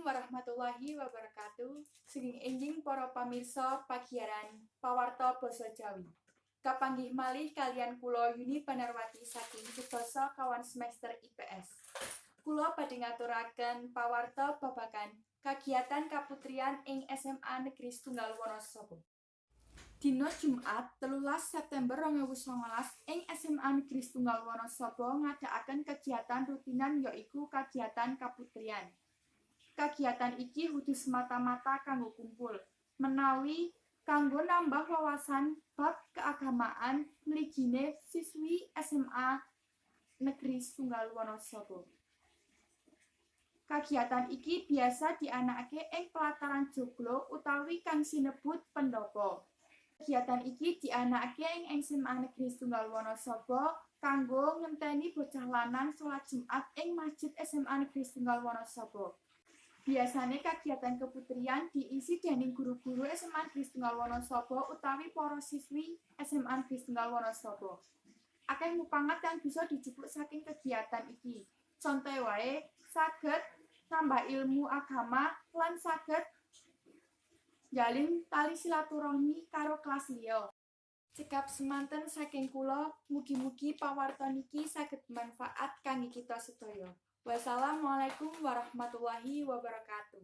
Warahmatullahi wabarakatuh. Sugeng enjing para pamirsa pagiyaran Pawarta Basa Jawi. Kapanggih malih kaliyan kula, Yuni Banarwati, saking Basa Kawan semester IPS. Kula badhe ngaturaken pawarta babagan kagiatan kaputrian ing SMA Negeri Setunggal Wonosobo. Dina Jumat, 13 September 2019, ing SMA Negeri Setunggal Wonosobo ngadakaken kegiatan rutinan, yaiku kagiatan kaputrian. Kagiatan iki dudu semata-mata kanggo kumpul, menawi kanggo nambah wawasan bab keagamaan mligine siswi SMA Negeri Setunggal Wonosobo. Kagiatan iki biasa dianakake ing pelataran joglo utawi kang sinebut pendhapa. Kegiatan iki dianakake ing SMA Negeri Setunggal Wonosobo kanggo ngenteni bocah lanang salat Jumat ing Masjid SMA Negeri Setunggal Wonosobo. Biasane kagiatan keputrian diisi dening guru-guru SMA Negeri Setunggal Wonosobo utawi para siswi SMA Negeri Setunggal Wonosobo. Akeh mupangat kang bisa dijupuk saking kegiatan iki. Contohe wae saged nambah ilmu agama lan saged njalin tali silaturahmi karo kelas liya. Cekap semanten saking kula, mugi-mugi pawarta niki saged manfaat kangge kita sedaya. Wassalamualaikum warahmatullahi wabarakatuh.